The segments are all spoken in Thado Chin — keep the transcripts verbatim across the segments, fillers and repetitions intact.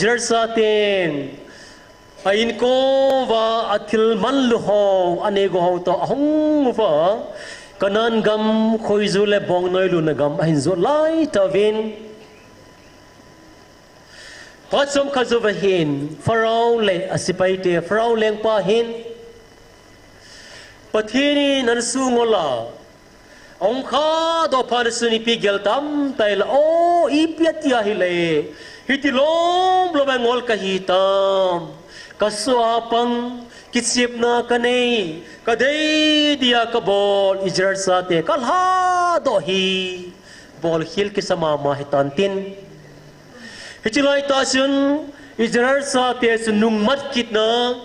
Israel chaten a inko uva a thil manlu ho, a neigo ho toh ahung uva, Canaan gam khoiju le bongnoi luna gam ahin jot lai tauvin. Phat chomkhat jouva hin, Pharaoh le a sepaite, Pharaoh lengpa hin, Pathen in ana sungol a, ahung khadoh phat a chun ipi gel tam tai la, o, ipi ati ahile, hiti lom lom a ngol kahi tam, ka soh a pang, kichepna kanei, kadei dia kabol, Israel chate kalhadoh hi, bolkhel kisa mama hitan tin. Hiche laitah chun, Israel chate chu nungmat kitna,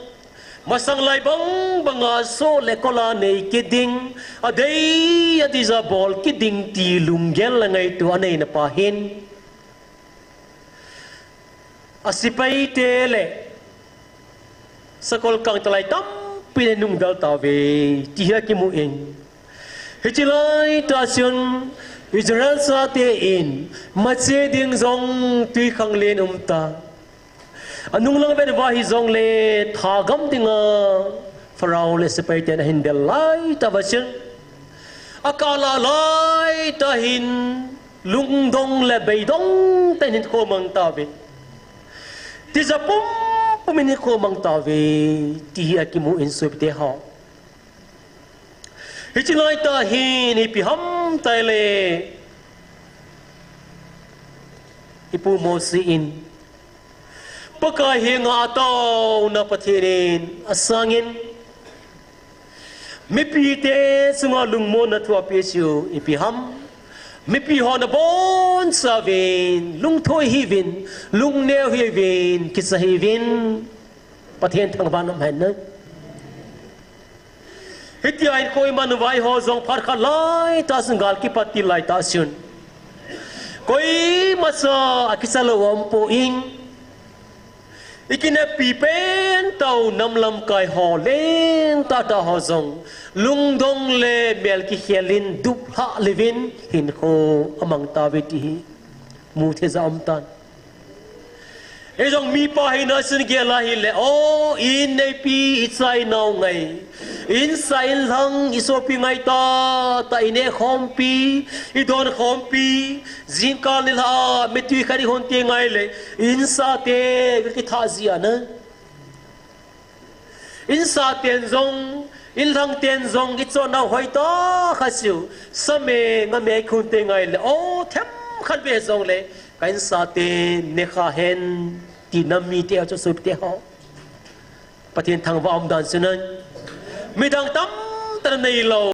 masang lai bang banga soh le kol a nei kit ding, adei adija bol kit ding ti lunggel le ngaito aneina pa hin, a sepaite le sakol kangtalai tampin anungdal tauve, ti hi akimun. Hiche laitah chun, Israel chate in, mache ding jong twikhanglen umta. Anunglang vet uva hijongle, thagam dinga, Pharaoh le sepaiten ahin del laitah uva chun, akah lah laitah hin, lungdong le beidong tah in hinkho amang tauve. Tija pumpum in hinkho amang tauve, ti hi akimun sopite ho. Hiche laitah hin ipi ham tai le, ipu Mose in, Pakai henga ataona Pathen in asangin, mipite chunga lungmonna thu apeh chu ipi ham? Mipi ho nabonchauvin, lungthoi hiuvin, lungneo hiuvin, kicha hiuvin, Pathen thangvah in um hen. Hitia hin koima nuvai ho jong phat khat laitah chun gal kipat til laitah chun, koimacha akicha lou aumpoi. Ikineppi pentah u nam lamkai ho lentah tah ho jong lungdong le mel kikhel in duplhah leuvin hinkho amang tauve ti hi muthei ja aumtan. Eijong mipa hina chun gel a hile, o, inneipi, icha inao ngai, insah inlhang, isopi ngaitah tah, inehkhompi, idonkhompi, jingkah nilhah a mitwi khat ihon teng ahile, insahte kakithah jia na. Insahten jong, inlhangten jong, ichonnau hoitah khat chu, same ngame ikhun teng ahile, o, themkhat beh jongle, ka insahte nekha hen, ti nam mite ho chu sopite ho. Pathen thangvah aumdan chu na. Midang tamtah in aneilou.